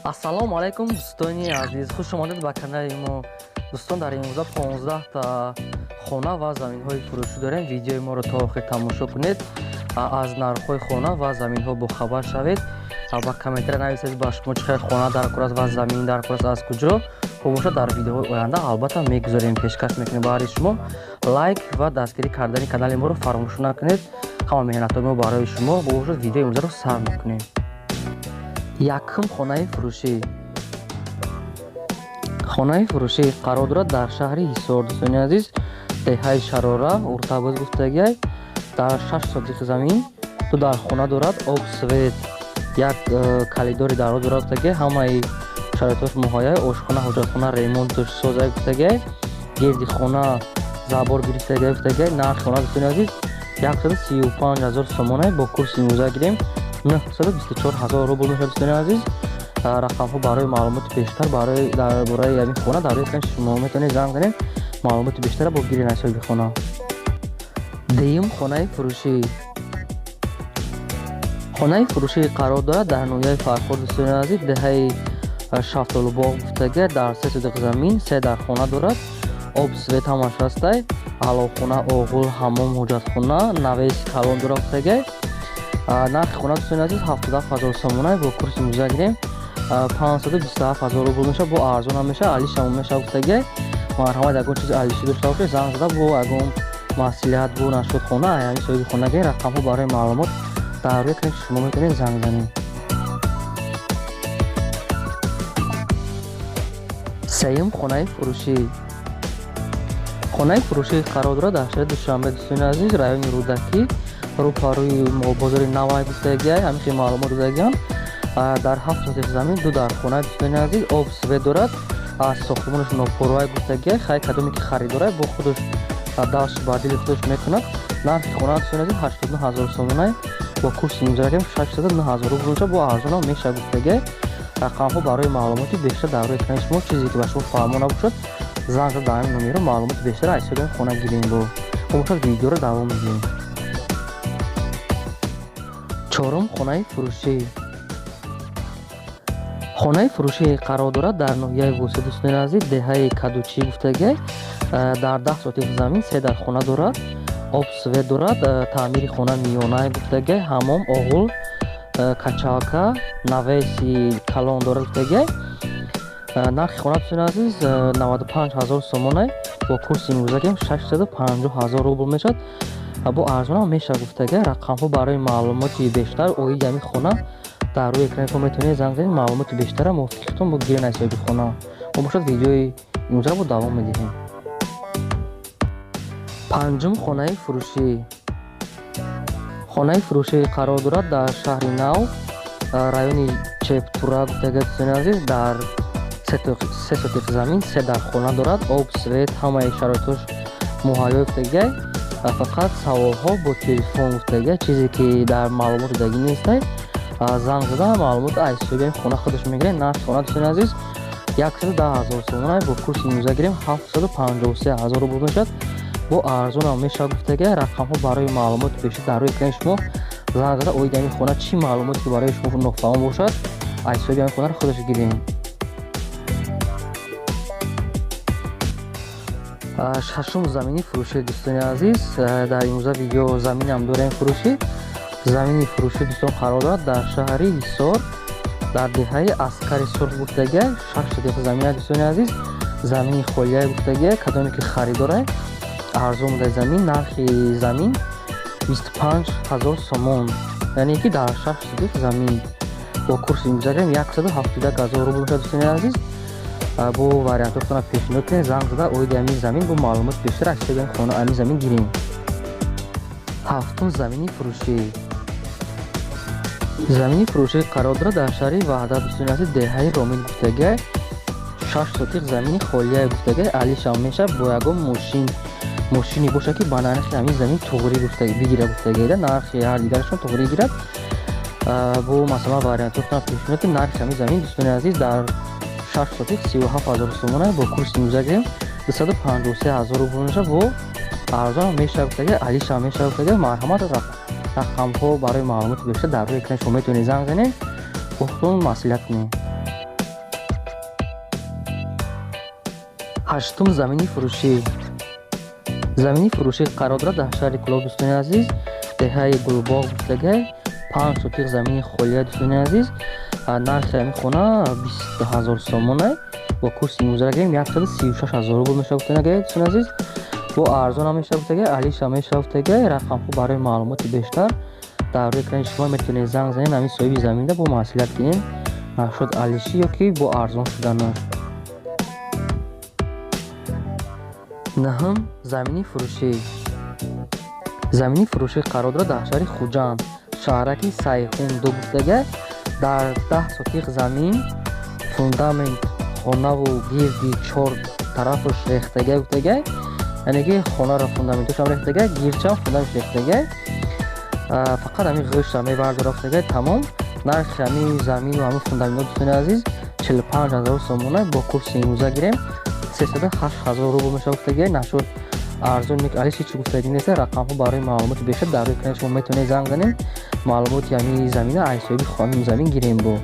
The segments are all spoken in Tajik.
Ассалому алайкум, дӯстони азиз, хуш омадед ба канали мо. Дӯстон, дар имрӯза 15 та хона ва заминҳои фурӯшӣ дорем. Видеои моро то охир тамошо кунед, аз нархҳои хона ва заминҳо бохабар шавед. Ба комментария нависед, ба шумо чӣ хел хона даркор аст ва замин даркор аст, аз куҷо бошад. Дар видеоҳои оянда албатта мегузорем, пешкаш мекунем баҳри шумо. Лайк ва дастгирӣ кардани канали моро фаромӯш накунед. Ҳама меҳнатҳои мо барои шумо бошад. Видеои имрӯзаро сар мекунем. Якум хонаи фурӯшӣ. Хонаи фурӯшӣ қарор дорад дар шаҳри Ҳисор, дӯстони азиз, деҳаи Шарора, Уртабоз гуфтагиай. Дар 6 сотих замин, ду дар хона дорад, об, свет, як калидори дароз дорад гуфтагиай. Ҳамаи шароитҳош муҳайяй, ошхона, ҳоҷатхона ремонтуш созай гуфтагиай. Гирди хона забор гирифтагиай гуфтагиай. Нархи хона, дӯстони азиз, 135 000 сомонай. Бо курси имрӯза гирем, 924 000 рубл мешавад. Дӯстони азиз, рақамҳо барои маълумоти бештар барои дар бораи ҳамин хона дар рӯи экрани шумо, метавонед занг занед, маълумоти бештара бо гирен аз соҳиби хона. Дуюм хонаи фурӯшӣ. Хонаи фурӯшӣ қарор дорад дар ноҳияи Фархор, дӯстони азиз, деҳаи Шафтолубоғ гуфтагиай. Дар 3 сотих замин, се дар хона дорад, об, свет ҳамаш ҳастай, аловхона, оғул, ҳаммом, ҳоҷатхона, навеси калон дорад гуфтагиай. Нархи хона, дӯстони азиз, 77 000 сомонай. Бо курси имрӯза гирем, 527 000 рубл мешавад. Бо арзонам мешавад, алишамо мешавад гуфтагиай. Марҳамат, ягон чизи алишӣ дошта бошед, занг зада бо ягон маслиҳат бо нашуд хона ҳамин соҳиби хона гирем. Рақамҳо барои маълумот дар рӯи экрани шумо, метавонед занг занед. Сеюм хонаи фурӯшӣ. Хонаи фурӯшӣ қарор дорад дар шаҳри Душанбе, дӯстони азиз, райони Рӯдакӣ, рӯпарӯи бозори Навай гуфтагиай. Ҳамин хел маълумот додагиам. Дар 7 сотих замин, ду дар хона, дӯстони азиз, об, свет дорад. Аз сохтмонаш нопурвай гуфтагиай. Хай, кадоме ки харидорай, бо худаш далш ба дили худаш мекунад. Нархи хона, дӯстони азиз, 89 000 сомонай. Бо курси имрӯза гирем, 609 000 рубл мешавад. Бо арзонам мешавад гуфтагиай. Рақамҳо барои маълумоти бештар дар рӯи экрани шумо. Чизе ки ба шумо фаҳмо набошад, занг зада дар ҳамин номеро маълумоти бештар аз ҳисоби хона гирем. Бо бошад, видеоро давом медиҳем. Чорум хонаи фурӯшӣ. Хонаи фурӯшӣ қарор дорад дар ноҳияи Восеъ, дӯстони азиз, деҳаи Кадучӣ гуфтагиай. Дар 10 сотих замин, се дар хона дорад, об, свет дорад, таъмири хона миёнае гуфтагиай, ҳаммом, оғул, качалка, навеси калон дорад гуфтагиай. Нархи хона, дӯстони азиз, 95 000 сомонай. Бо курси имрӯза гирем, 650 000 рубл мешавад. Бо арзонам мешавад гуфтагиай. Рақамҳо барои маълумоти бештар оиди ҳамин хона дар рӯи экрани шумо, метавонед занг занед, маълумоти бештара мувофиқи бо гирен аз соҳиби хона. Мо бошад, видеои имрӯзаро бо давом медиҳем. Панҷум хонаи фурӯшӣ. Хонаи фурӯшӣ қарор дорад дар шаҳри Нав, райони Чептура гуфтагиай. Дӯстони азиз, дар 3 сотих замин, се дар хона дорад, об, свет, ҳамаи шароитҳош муҳайё гуфтагиай. Фақат саволҳо бо телефон гуфтагиай. Чизе ки дар маълумот додагӣ нестай, занг зада маълумот аз ҳисоби хона худаш мегиред. Нархи хона, дӯстони азиз, 110 000 сомонай. Бо курси имрӯза гирем, 753 000 рубл мешавад. Бо арзонам мешавад гуфтагиай. Рақамҳо барои маълумоти бештар дар рӯи экрани шумо. Занг зада оиди ҳамин хона чӣ маълумоте ки барои шумо нофаҳм бошад, аз ҳисоби ҳамин хонаро худаш гирем. Шашум замини фурӯшӣ. Дӯстони азиз, дар имрӯза видео заминам дорем фурӯшӣ. Замини фурӯшӣ, дӯстон, қарор дорад дар шаҳри Ҳисор, дар деҳаи Аскари Сурх гуфтагиай. 6 сотих замина, дӯстони азиз, замини холияй гуфтагиай. Кадоме ки харидорай, арзон будаи замин. Нархи замин 25 000 сомон, яъне ки дар 6 сотих замин бо курси имрӯза гирем, 171 000 рубл мешавад. Дӯстони азиз, бо вариантҳоятонро пешниҳод кунед, занг зада оиди ҳамин замин бо маълумоти бештар аз ҳисоби хона ҳамин замин гирем. Ҳафтум замини фурӯшӣ. Замини фурӯшӣ қарор дорад дар шаҳри Ваҳдат, дӯстони азиз, деҳаи Ромил гуфтагиай. 6 сотих замини холияе гуфтагиай. Алишам мешавад, бо ягон мошин, мошине бошад, ки ба нархи ҳамин замин туғрӣ бигирад гуфтагиайда, нархи ҳар дигарашон туғрӣ гирад. Бо масалан вариантҳоятонро пешниҳод кунед. Нархи ҳамин замин, дӯстони азиз, дар 6 сотих 37 000 сомонай. Бо курси имрӯза гирем, 253 000 рубл мешавад. Бо арзонам мешавад гуфтагиай, алишам мешавад гуфтагиай. Марҳамат, рақамҳо барои маълумоти бештар дар рӯи экрани шумо, метавонед занг занед, бо худтон маслиҳат кунед. Ҳаштум замини фурӯшӣ. Замини фурӯшӣ қарор дорад дар шаҳри Кӯлоб, дӯстони азиз, деҳаи Гулбоғ гуфтагай, 5 сотиқ замини холия, дӯстони азиз. Нархи ҳамин хона 20 000 сомона, бо курси имрӯза гирем, 136 000 рубл мешавад, гуфтагай, дӯстони азиз. Бо арзон ҳам мешавад, гуфтагай, алиша мешавад, гуфтагай. Рақамҳо барои маълумоти бештар дар рӯи экрани шумо, метавонед занг занед, ҳамин соҳиби заминда бо маслиҳат кунед нашуд алишӣ ё ки бо арзон шуданаш. Наҳум замини фурӯшӣ. Замини фурӯшӣ қарор дорад дар шаҳри Хуҷанд, шаҳраки Сайҳун ду гуфтагай, дар 10 сотиқ замин, фундамент хонаву гирди чор тарафаш рехтагай, гуфтагай, яъне ки хонаро фундаментошам рехтагай, гирдшам фундаментш рехтагай, фақат ҳамин ғишта мебардора, гуфтагай, тамом. Нархи ҳамин замину ҳамин фундаментҳо, дӯстони азиз, 45 000 сомона, бо курси имрӯза гирем, 308 000 рубл мешавад, гуфтагай. Нашуд арзон алиш ҳеч гуфтагӣ нест. Рақамҳо барои маълумоти бештар дар рӯи экрани шумо, метавонед занг занед, маълумоти ҳамин замина аз соҳиби ҳамин замин гирем. Бо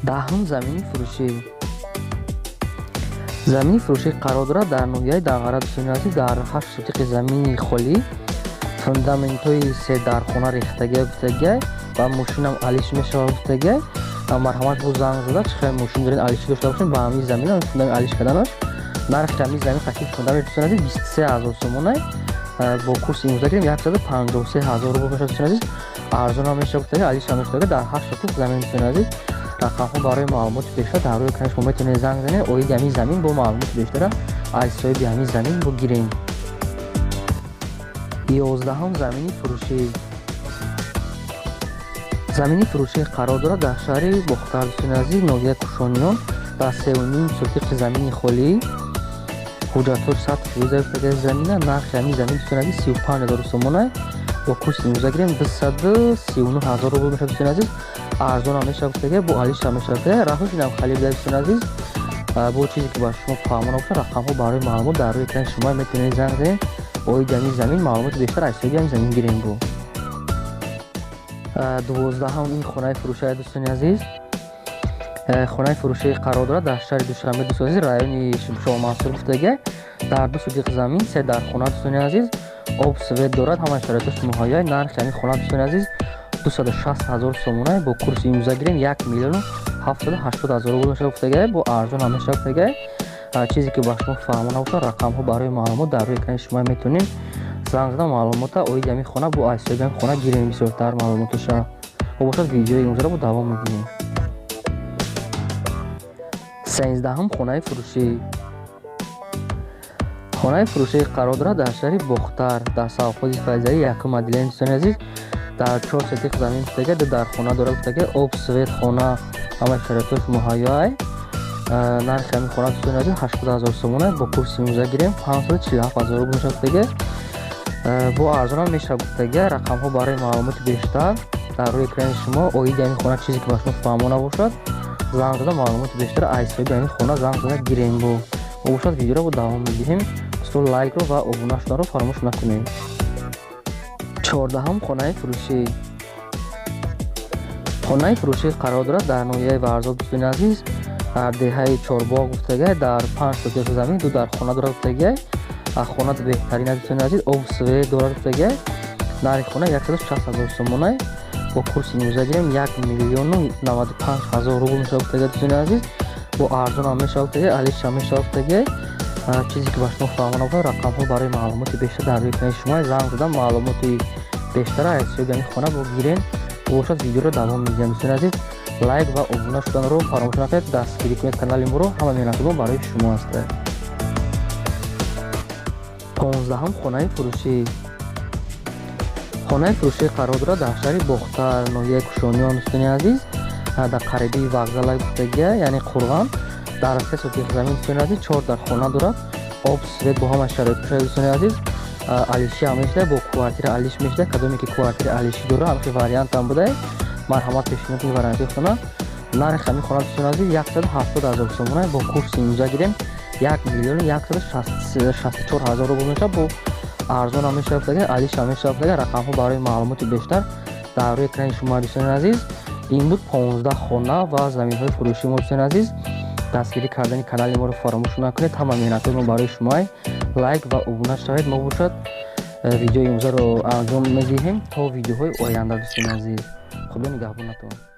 даҳум замини фурӯшӣ. Замини фурӯшӣ қарор дорад дар ноҳияи Данғара, дӯстони азиз, дар 8 сотиқи замини холӣ, фундаментҳои се дархона рехтагия, гуфтагиай, ва мошинам алиш мешавад, гуфтагиай. Марҳамат, бо занг зада, чӣ хел мошин доред, алишӣ дошта бошем, ба ҳамин замин фундамент алиш карданаш. Нархи ҳамин замин қати фундамент, дӯстони азиз, 23 000 сомона, бо курси имрӯза гирем, 153 000 рубл мешавад, дӯстони азиз. Арзон ҳам мешавад, гуфтагиай, алиш ҳам мешавад, дар 8 сотиқ замин, дӯстони азиз. Рақамҳо барои маълумоти бештар дар рӯи экрани шумо, метавонед занг занед, оиди ҳамин замин бо маълумоти бештара аз соҳиби ҳамин замин бо гирем. 11-ум замини фурӯшӣ. Замини фурӯшӣ қарор дорад дар шаҳри Бохтар, дӯстони азиз, ноҳияи Кушониён, дар 3,5 сотиқи замини холӣ, ҳуҷҷатҳо 100% гуфтагиаи замина. Нархи ҳамин замин, дӯстони азиз, 35 000 сомона, бо курси имрӯза гирем, 239 000 рубл мешавад, дӯстони азиз. Арзон ҳам мешавад, гуфтагиай, бо алиш ҳам мешавад, гуфтагиай. Раҳош инам хали буда, дӯстони азиз. Бо чизе ки ба шумо фаҳмона бошад, рақамҳо барои маълумот дар рӯи экрани шумо, метавонед занг занед, оиди ҳамин замин маълумоти бештар аз ҳисоби ҳамин замин гирем. Бо 12-ум ин хонаи фурӯшия, дӯстони азиз. Хонаи фурӯшӣ қарор дорад дар шаҳри Душанбе, дӯстони азиз, райони Шоҳмансур, гуфтагиай, дар 2 сотиқ замин, се дархона, дӯстони азиз, об, свет дорад, ҳамаи шароитош муҳайё. Нархи ҳамин хона, дӯстони азиз, 260 000 сомона, бо курси имрӯза гирем, 1 780 000 рубл мешавад, гуфтагиай. Бо арзон ҳам мешавад, гуфтагиай. Чизе ки ба шумо фаҳмона бошад, рақамҳо барои маълумот дар рӯи экрани шумо, метавонед занг зада, маълумота оиди ҳамин хона бо аз ҳисоби ҳамин хона гирем, бисёртар маълумоташа. Бо бошад, видеои имрӯзаро бо давом медиҳем. 13-ум хонаи фурӯшӣ. Хонаи фурӯшӣ қарор дорад дар шаҳри Бохтар, дар совхози Файзалӣ, якум отделение, дӯстони азиз, дар 4 сотиқ замин, гуфтагиай, ду дархона дорад, гуфтагиай, об, свет, хона ҳамаи шароитош муҳайёай. Нархи ҳамин хона, дӯстони азиз, 80 000 сомона, бо курси имрӯза гирем, 547 000 рубл мешавад, гуфтагиай. Бо арзонам мешавад, гуфтагиай. Рақамҳо барои маълумоти бештар дар рӯи экрани шумо. Оиди ҳамин хона чизе ки ба шумо фаҳмо набошад, занг зада, маълумоти бештар аз ҳисоби ҳамин хона занг зада гирем. Бо бошад, видеоро бо давом медиҳем. Дӯстон, лайкро ва обуна шуданро фаромӯш накунед. 14-ум хонаи фурӯшӣ. Хонаи фурӯшӣ қарор дорад дар ноҳияи Варзоб, дӯстони азиз, дар деҳаи Чорбоғ, гуфтагиай, дар 5 сотиқ замин, ду дархона дорад, гуфтагиай. Хона беҳтарин аст, дӯстони азиз, об, свет дорад, гуфтагиай. Нархи хона 160 000 сомона, бо курси имрӯза гирем, 1 095 000 рубл мешавад, гуфтагиай, дӯстони азиз. Бо арзон ҳам мешавад, гуфтагиай, алиш ҳам мешавад, гуфтагиай. Чизе ки ба шумо фаҳмона бошад, рақамҳо барои маълумоти бештар дар рӯи экрани шумо, занг зада, маълумоти бештара аз ҳисоби ҳамин хона бо гирен. Бошад, видеоро давом медиҳам. Дӯстони азиз, лайк ва обуна шуданро фаромӯш накунед, дастгирӣ кунед канали моро, ҳама меҳнати мо барои шумо аст. 15-ум хонаи фурӯшӣ. Хонаи фурӯшӣ қарор дорад дар шаҳри Бохтар, ноҳияи Кушониён, дӯстони азиз, дар қарибии вокзала, гуфтагия, яъне Қурған, дар 3 сотиқ замин, дӯстони азиз, чор дар хона дорад, об, свет бо ҳама шароит, дӯстони азиз. Алиши ҳам мешуда, бо квартира алиш мешуда. Кадоме ки квартира алишӣ дора, ҳамхи вариантам буда, марҳамат, пешниҳод кунед варианти хона. Нархи ҳамин хона, дӯстони азиз, 170 000 сомона, бо курси имрӯза гирем, 1 164 000 рубл мешавад. Бо арзон ҳам мешавад, гуфтагиай, алиш ҳам мешавад, гуфтагиай. Рақамҳо барои маълумоти бештар дар рӯи экрани шумо, дӯстони азиз. Ин буд 15 хона ва заминҳои фурӯшии мо, дӯстони азиз. Дастгирӣ кардани канали моро фаромӯш накунед. Ҳама меҳнатҳои мо барои шумоай. Лайк ва обуна шавед. Мо бошад, видеои имрӯзаро анҷом медиҳем. То видеоҳои оянда, дӯстони азиз, Худо нигаҳбонатон.